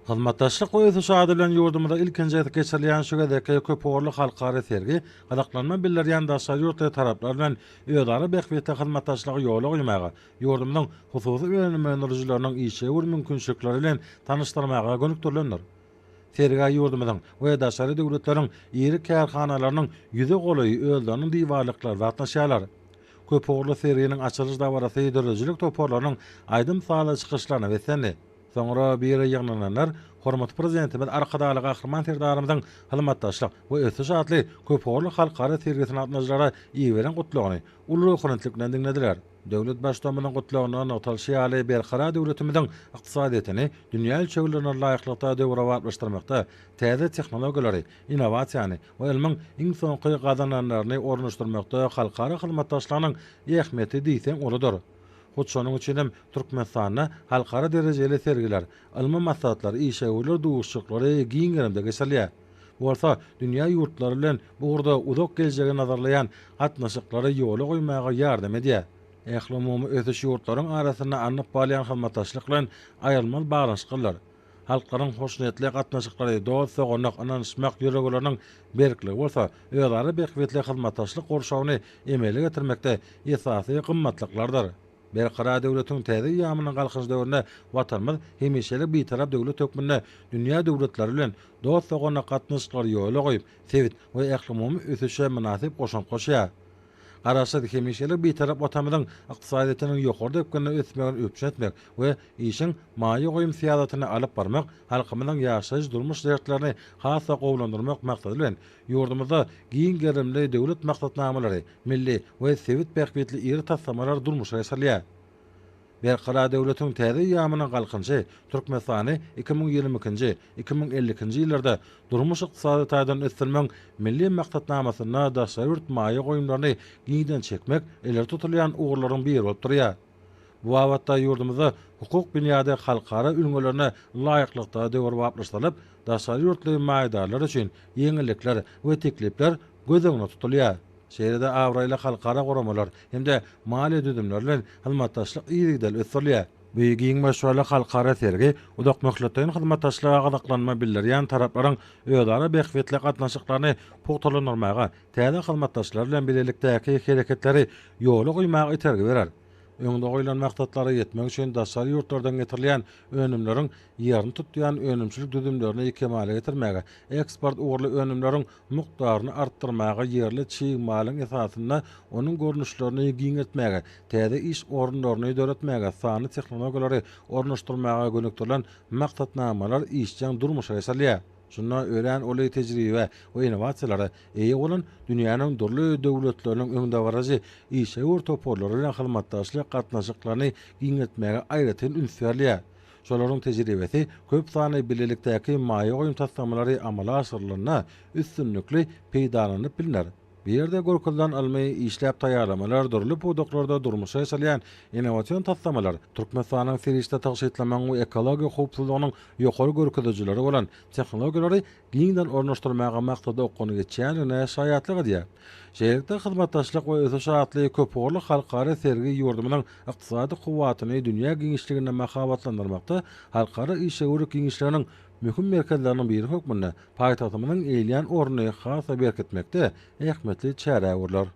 Hyzmatdaşlyk we ösüş ady bilen ýurdumyzda ilkinji gezek geçirilýän şu gezekki köpugurly halkara sergi gyzyklanma bildirýän daşary ýurtly taraplar bilen özara bähbitli hyzmatdaşlygy ýola goýmaga, ýurdumyzyň hususy önüm öndürijileriniň işewür mümkinçilikleri bilen tanyşdyrmaga gönükdirilendir. Sergä ýurdumyzyň we daşary döwletleriň iri kärhanalarynyň ýüze golaýy özleriniň diwarlyklary gatnaşýarlar. Köpugurly serginiň açylyş dabarasy döredijilik toparlarynyň aýdym-sazly çykyşlaryna beslendi. Soňra bu ýere ýygnananlar hormatly Prezidentimiz Arkadagly Gahryman Serdarymyzyň Hyzmatdaşlyk we ösüş atly köpugurly halkara sergisine gatnaşyjylara iberen Gutlagyny uly ruhubelentlik bilen diňlediler. Döwlet Baştutanymyzyň Gutlagynda nygtalyşy ýaly, Berkarar döwletimiziň ykdysadyýetini dünýä ölçeglerine laýyklykda döwrebaplaşdyrmakda, täze tehnologiýalary, innowasiýany we ylmyň iň soňky gazananlaryny ornaşdyrmakda halkara hyzmatdaşlygynyň ähmiýeti diýseň uludyr. Hut şonuň üçin hem Türkmenistanda halkara derejeli sergiler, ylmy maslahatlar, işewürler duşuşyklary giň gerimde geçirilýär. Bu bolsa dünýä ýurtlary bilen bu ugurda uzak geljegi nazarlaýan gatnaşyklary ýola goýmaga ýardam edýär. Ählumumy ösüş ýurtlaryň arasynda alnyp barylýan hyzmatdaşlyk bilen aýrylmaz baglanyşyklydyr. Halklaryň hoşniýetli gatnaşyklary, dost-doganlyk, ynanyşmak ýörelgeleriniň berkligi bolsa özara bähbitli hyzmatdaşlyk gurşawyny emele getirmekde esasy gymmatlyklardyr. Berkarar döwletiň täze eýýamynyň Galkynyş döwründe Watanymyz hemişelik Bitarap döwlet hökmünde dünýä döwletleri bilen dost-doganlyk gatnaşyklary ýola goýup, sebit we ählumumy ösüşe mynasyp goşant goşýar. Garaşsyz, hemişelik Bitarap Watanymyzyň ykdysadyýetiniň ýokary depginde ösmegini üpjün etmek we işiň maýa goýum syýasatyny alyp barmak, halkymyzyň ýaşaýyş-durmuş şertlerini has-da gowulandyrmak maksady bilen, ýurdumyzda giň gerimli döwlet maksatnamalary, milli we sebit bähbitli iri taslamalar durmuşa geçirilýär. Berkarar döwletiň täze eýýamynyň Galkynyşy Türkmenistany 2022-nji, 2052-nji ýyllarda durmuş-ykdysady taýdan ösdürmegiň Milli maksatnamasynda daşary ýurt maýa goýumlaryny giňden çekmek ileri tutulýan ugurlaryň biri bolup durýar. Bu babatda ýurdumyzda hukuk binýady halkara ülňülerine laýyklykda döwrebaplaşdyrylyp, daşary ýurtly maýadarlar üçin ýeňillikler we teklipler göz öňünde tutulýar. Şeýle-de abraýly halkara guramalar hem-de maliýe düzümleri bilen hyzmatdaşlyk yzygiderli ösdürilýär. Bu giň möçberli halkara sergi uzakmöhletleýin hyzmatdaşlyga gyzyklanma bildirýän taraplaryň özara bähbitli gatnaşyklaryny pugtalandyrmaga, täze hyzmatdaşlar bilen bilelikdäki hereketleri ýola goýmaga itergi berer. Öňde goýlan maksatlara ýetmek üçin daşary ýurtlardan getirilýän önümleriň ýerini tutýan önümçilik düzümlerini kemala getirmäge, eksport ugurly önümleriň mukdaryny artdyrmaga, ýerli çig malyň esasynda onuň görnüşlerini giňeltmäge, täze iş orunlaryny döretmäge, sanly tehnologiýalary ornaşdyrmaga gönükdirilen maksatnamalar işjeň durmuşa geçirilýär. Şunda örän uly tejribä we innowasiýalara eýe bolan dünýäniň dürli döwletleriniň öňdebaryjy işewür toparlary bilen hyzmatdaşlyk gatnaşyklaryny giňeltmäge aýratyn üns berilýär. Şolaryň tejribesi köp sanly bilelikdäki maýa goýum taslamalary amala aşyrylanda üstünlikli peýdalanylyp bilner. Bu ýerde görkezilen ylmy işläp taýýarlamalar, dürli pudaklarda durmuşa geçirilýän innowasion taslamalar Türkmenistanyň serişde tygşytlamagyň we ekologiýa howpsuzlygynyň ýokary görkezijileri bolan tehnologiýalary giňden ornaşdyrmaga maksada okgunly geçýändigine şaýatlyk edýär. Şeýlelikde, Hyzmatdaşlyk we ösüş atly köpugurly halkara sergi ýurdumyzyň ykdysady kuwwatyny dünýä giňişliginde mahabatlandyrmakda halkara işewürlik giňişliginiň möhüm merkezleriniň biri hökmünde paýtagtymyzyň eýeleýän ornuny has-da berkitmekde ähmiýetli çärä öwrüler.